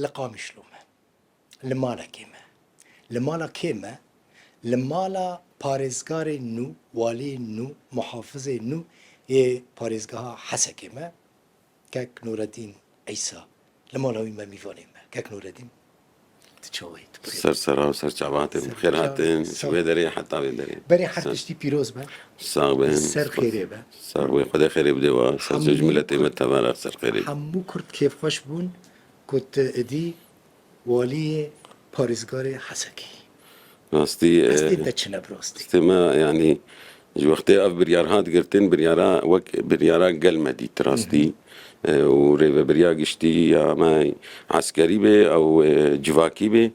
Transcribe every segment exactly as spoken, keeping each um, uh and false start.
Li Qamişlo me. Li malekê me. Li mala kê me? Li mala parêzgarê nû, waliyê nû, muhafizê nû yê parêzgeha Hesekê me. Kek Nureddîn Îsa. Li mala wî me, mîvanê me. Kek Nureddîn, tu çawa yî? Tu bi xêr? Ser sera û ser çava hatin. Ser Xêr çava. Hatin. Sağ ol. Ji wê derê heta vê derê. Berê her Ser tiştî pîroz be. Sax bin. Ser xêrê be. Sax bin. Xwedê xêrê bide wa. Ser Hemû ji miletê me Kurd, teverex ser xêrê. Hemû Kurd kêfxweş bûn ku tu êdî waliyê parêzgarê Hesekê. Rastî, Rastî e, te çi ne bi rastî? Rastî me, yanî, ji wextê ev biryar hat girtin, biryara wek biryara gel me dît, rastî. Hı hı. E, û rêvebiriya giştî ya me eskerî bê, ew, e, civakî bê.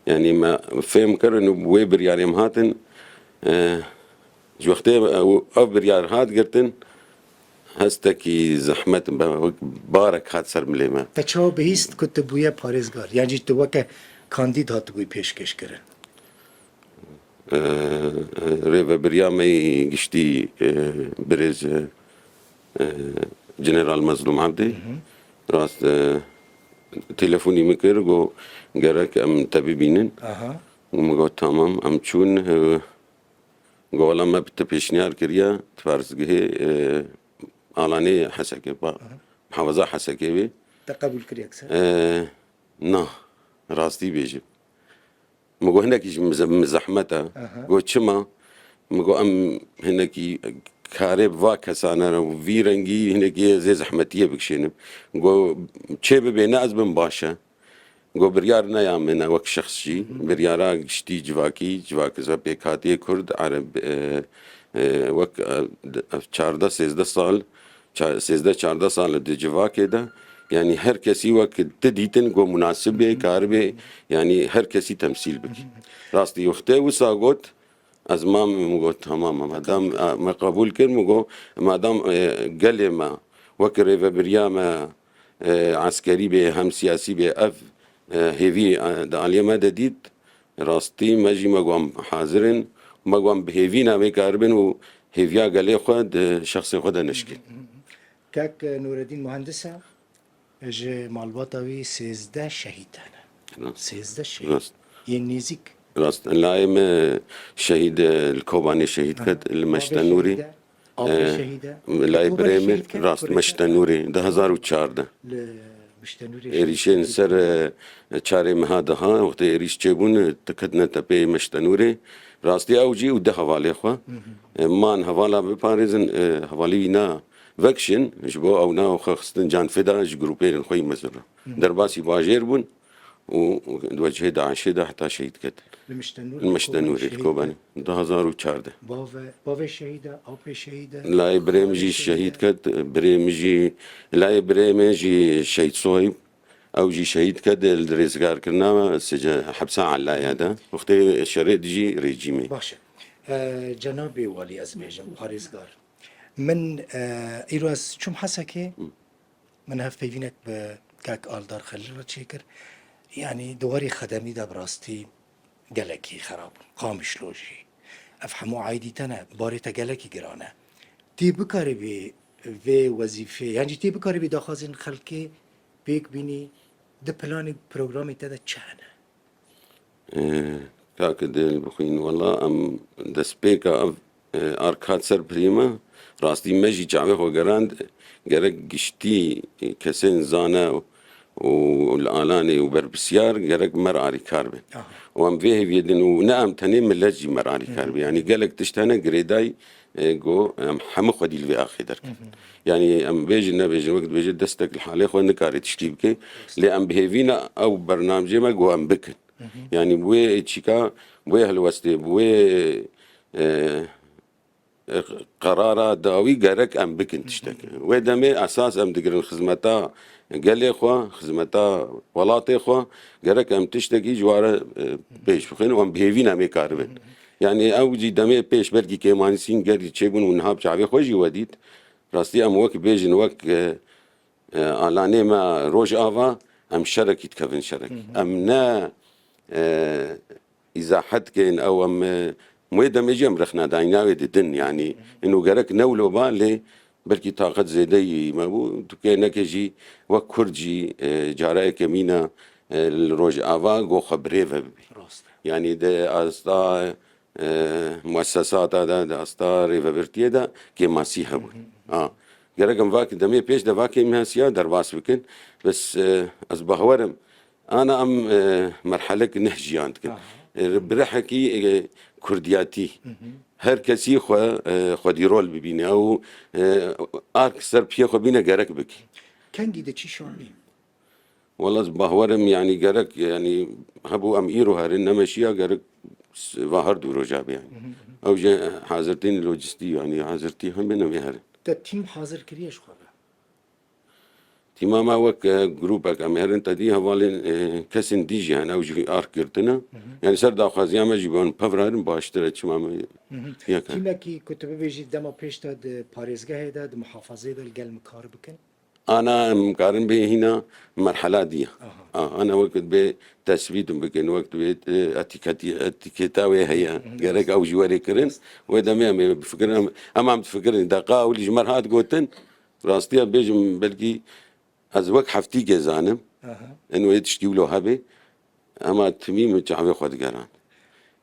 Yanî me fêm kirin û wê biryarê em hatin, e, ji wextê ew, ev biryar hat girtin, hestekî zehmet be, wek barek hat ser milê me. Te çawa bihîst ku tu bûye parêzgar? Yan jî tu weke kandîd hatibûyî pêşkêş kirin? E, e, rêvebiriya me yî giştî, e, birêz, e, e, General Mezlûm Ebdî. Hı hı. Rast, e, telefonî min kir, got, gerek em te bibînin. Aha. Û min got, tamam, em çûn, e, Got, wela me bi te pêşniyar kiriye, di parêzgehê, e, Alanê Hesekê, pa-, Aha. Muhafaza Hesekê wê. Te qebûl kiriye ekser? E, na, rastî bêjim. Min got, hinekî ji min ze-, min zehmet e. Aha. Got, çima? Min got, em hinekî karê bi va kesane re û vî rengî hinekî zê zehmetiyê bikişênim. Got, çê bibê ne ez bim baş e. Got, biryar ne ya min e wek şexs jî. Hı hı. Biryara giştî civakî, civak ze pêkhatiyê Kurd, Ereb, e, e, wek, e, d-, ev çardeh sêzdeh sal, ça-, sêzdeh çardeh sal di civakê de, yanî her kesî wek ti dîtin, got, munasib bê, Hı hı. karibê, yanî her kesî temsîl bik. Hı hı. Rastî wextê wisa got, Ez mam min got, tamam, madam, e, me qebûl kir, min got, madam, e, gelê me, wek rêvebiriya me, e, eskerî bê, hem siyasî bê, ev, e, hêvî, e, di aliyê me de dît, rastî me jî me got, em hazir in, me got, em bi hêvî ne, em ê karibin û hêviya gelê xwe di şexsê xwe de nişkin. Kek Nureddîn Muhendis e. Ji malbata wî sêzdeh şehîd hene. Rast. Sêzdeh şehîd. Rast. Yên nêzîk. Rast. Layê me şehîd, e, li Kobanê şehîd Aha. ket, li Meşte Bavê Nûrî. Şehîd e, apê E, şehîd e. Layê Kobanê birê min, şehîd ket, rast, kurê Meşte Nûrî, du hazar û çardeh. Li Meşte Nûrê Êrîşên şehîd ser, ket. E, çarê meha daha, wextê êrîş çêbûn, e, te ketine tepeyê Meşte Nûrê. Rastî ew jî û du hevalê xwe. Hı hı. E, man hevala biparêzin, e, hevalî wî na vekişin, ji bo ew na xwe xistin canfeda ji grûpêrên xwe yî mezin re. Hı. Derbasî bajêr bûn û di wecihê DAIŞê de heta şehîd ket. Li Miştenûrê, Li Miştenûrê, Kobanê şehîd Kobanê. ket. Du hazar û çardeh. Bavê, bavê şehîd e, apê şehîd e. Layê birê min jî Bavê şehîd şehîd e. ket, birê min jî, layê birê min jî şehîd Sohîb. Ew jî şehîd ket, li rêzgarkirina sece-, hepsa Elaya de. Wextê şerê dijî rejîmê. Baş e. E, cenabê walî ez bêjim, parêzgar. Min, e, îro ez çûm Hesekê, Hı. min hevpeyvînek bi kak Aldar Xelîl re çêkir. Yanî di warê xedemî de bi rastî gelekî xerab bûn. Qamişlo jî. Ev hemû aîdî te ne, barê te gelekî giran e. Tê bikaribî vê wezîfê, yan jî tê bikaribî daxwazên xelkê pêk bînî, di planê programê te de çi hene? Ee, kak Dil bixwîn, wela em destpêka ev, e, ark hat ser pirê me, rastî me jî çavê xwe gerand, gerek giştî, e, kesên zane û li Alanê û berpirsiyar gerek me re arîkar bin. Aha. Û em vê hêviyê din û ne em tenê, milet jî me re arîkar Hı hı. bin. Yanî gelek tişt hene girêdayî, e, go em hemû xwedî li vê axê derkin. Hı hı. Yanî em bêjin nebêjin, wek dibêje destek li halê xwe nikare tiştî bike. Lê em bi hêvî ne ew bernamjê me go em bikin. Hı hı. Yanî bi wê çîka, bi wê helwestê, bi wê, e, e, qerara dawî gerek em bikin tiştek. Hı hı. Wê demê esas em digirin xizmeta gelê xwe, xizmeta welatê xwe, gerek em tiştekî ji ware, e, pêş bixin û em bi hêvî ne em ê karibin. Hı hı. Yanî ew jî demê pêş belkî kêmanîsîn gerî çêbûn û niha bi çavê xwe jî we dît. Rastî em wek bêjin, wek, e, e, alanê me Rojava, em şerekî dikevin şerek. Hı hı. Em ne, e, îzahet kên ew em, e, wê demê jî em rexnedayîna wê didin, yanî Hı hı. ino gerek ne wilo ba, lê belkî taqet zêdeyî me bû, tu kê neke jî wek Kurd jî, e, cara yekemîn e, e, li Rojava go xwe bi rê ve bibî. Rast e. Yanî di asta, e, muessesata de, di asta rêvebirtiyê de kêmasî hebûn. Hı hı. Ha. Gerek em vak-, demê pêş de va kêmasiya derbas bikin. Bes, e, ez bawer im, ana em, e, merhelek neh jiyan dikin. Aha. E, bi rehekî, e, kurdiyatî. Hı hı. Her kesî xwe, e, xwedî rol bibîne û, e, ark ser piyê xwe bîne gerek bikî. Kengî diçî şanî? Wela ez bawer im, yanî gerek, yanî hebû em îro herin, nemeşiya gerek s-, va her du roja be yanî. Hı hı, hı hı. Ew jî hazirtîn lojistî, yanî hazirtî hembe nemê herin. Te tîm hazir kiriye ji xwe re? Tîma me wek, e, grûpek em herin te dî hevalên, e, kesên dî jî hene, ew jî ark girtine. Hı hı. Yanî ser daxwaziya me jî ban pevrarin baştir e, çima me Hı hı. yek e. Tîmekî ku tu bibêjî dema pêş de di parêzgehê de, di muhafazeyê de li gel min kar bikin? Ana em karin bê hîna merhela diye. Aha. A, ana wek bê tesbît bikin, wek bê, e, etiketî-, etiketa wê heye. Hı hı. Gerek ew jî were kirin. Wê demê em ê bifikirin, em, em, em difikirin. Deqa ewilî ji me re hat gotin, rastiya bêjim belkî ez wek heftîkê zanim. Aha. En wê tiştî wilo hebê. Ema timî min çavê xwe digeran.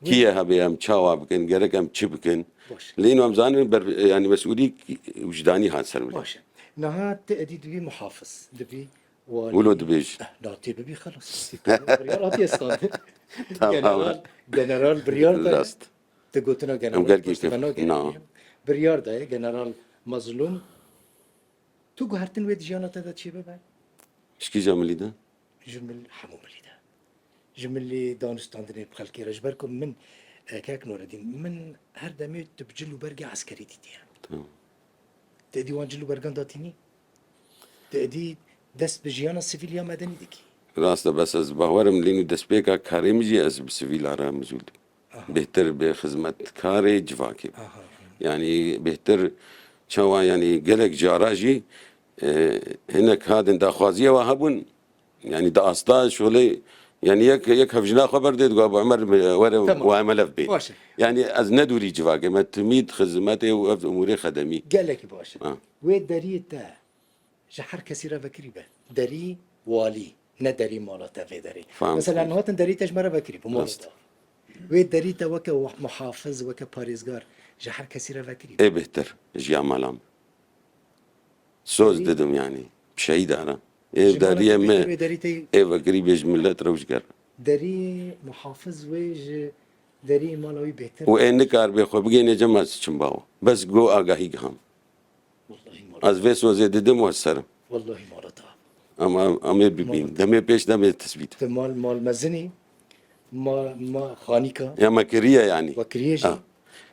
Wî- Kî ye hebê, em çawa bikin, gerek em çi bikin? Baş. Lê ino em zanin ber, yanî mesûlî wijdanî hat ser min. Baş e. Niha tu edî dibî muhafiz, dibî walî. Wilo dibêj. Eh, na tê bibî xelas. Biryar hatiye standin. Tamam. General, general biryar daye. Rast. Tu gotina general Em gelkî pişt kef-, xwe nagerî. Na. Biryar daye, general Mazlûm. Tu guhertin wê di jiyana te de çêbibe? Ji kîja milî de? Ji mil-, hemû milî de. Ji milî danûstandinê bi xelkê re. Ji ber ku min, e, kek Nuredîn, min her demê tu bi cil û bergê eskerî dîtiye. Tamam. Tu êdî wan cil û bergan datînî? Tu êdî dest bi jiyana sivîl ya medenî dikî? Rast e, bes ez bawer im lê nû destpêka karê min jî ez bi sivîla re mijûl dibim. Aha. Bêhtir bi xizmetkarê civakê. Aha. Yanî bêhtir çawa, yanî gelek cara jî, e, hinek hadin daxwaziya wa hebûn, yanî di asta şolê, yanî yek, yek hevjina xwe berdê, digot, "Abu Emer, were Tamam. wa emelev bê." Baş e. Yanî ez ne dûrî civakê me, timî di xizmetê û ev umûrê xedemî. Gelekî baş e. Ha. Wê deriyê te ji her kesî re vekirî be. Derî walî, ne derî mala te vê derê. Fam. Mesela niha hatin derî te ji me re vekirî bû, mala Rast. te. Wê derî te weke wa-, muhafiz, weke parêzgar ji her kesî re vekirî bû. Ê bêhtir ji ya mala min. Soz Derî- didim yanî. Bi şehîda re. Ê Ji mala deriyê te me. bêhtir wê derî te Ê vekirî bê ji millet re û ji ger. Derî muhafiz wê ji derî mala wî bêhtir. Û ê nikar bê xwe bigêne cem ez çim bawo. Bes go agahî giham. Wallahî mala. Ez vê sozê didim û ez serim. Wallahî mala te. Em, em, em ê bibîn. Mala te. Demê pêş demê tesbît. Te mal, mal mezinî, ma, ma xanîka. Ya me kiriye yanî. We kiriye jî. Ha.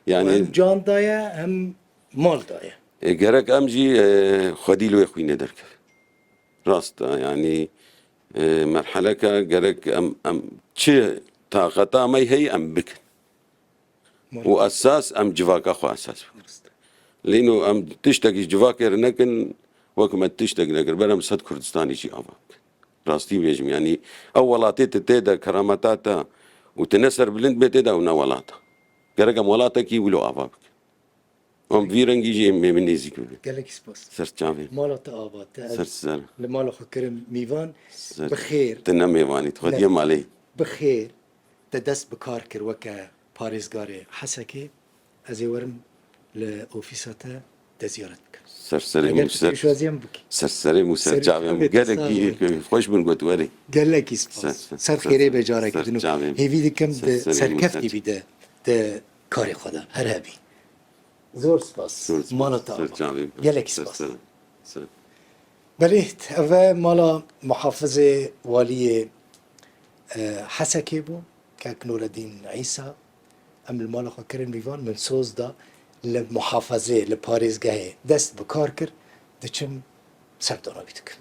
Yanî Hem can daye, hem mal daye. E, gerek em jî, e, xwedî li wê xwînê derkevin. Rast e, yanî, e, merheleke gerek em, em çi taqeta me heye em bikin. Û esas em civaka xwe esas bikin. Lê ino em tiştekî ji civakê re nekin, wek me tiştek nekir, ber em sed Kurdistanî jî ava bikin. Rastî bêjim, yanî ew welatê tu tê de kerameta te û tu ne serbilind bê tê de ew ne welat e. Gerek em welatekî wilo ava bikin. Em vî rengî jî ê min nêzîk bibin. Gelekî spas. Ser çavê. Mala te ava te. Ser ser. Li mala xwe kirim mîvan. Ser. Bi xêr. Tu ne mêvanî, tu xwediyê Ne. malê. Bi xêr. Te dest bi kar kir weke parêzgarê Hesekê. Ez ê werim li ofîsa te te ziyaret bikim. Ser serê Eger min tu ser. pêşwaziyê min bikî. Ser serê min ser Serê çavê min. Gelekî xweş bin got werê. Gelekî spas. Ser, ser, Ser ser, xêrê ser, be careke ser din û çavê min. hêvî dikim Ser di serê min ser serkeftî bî de, di karê xwe de. Her hebî. Zor spas. Zor spas. Mala te ava. Ser çavê. Gelekî Ser spas. ser, ser. Belê, ev e mala muhafizê waliyê, e, Hesekê bû, kek Nureddîn Îsa. Em li mala xwe kirin mîvan, min soz da li muhafizê, li parêzgehê dest bi kar kir, diçim serdana wî dikim.